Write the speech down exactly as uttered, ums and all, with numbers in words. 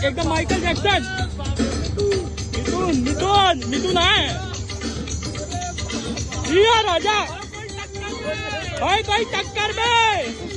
एकदम माइकल जैक्सन। मिथुन, मिथुन, मिथुन है। जिया राजा। भाई, भाई, टक्कर में।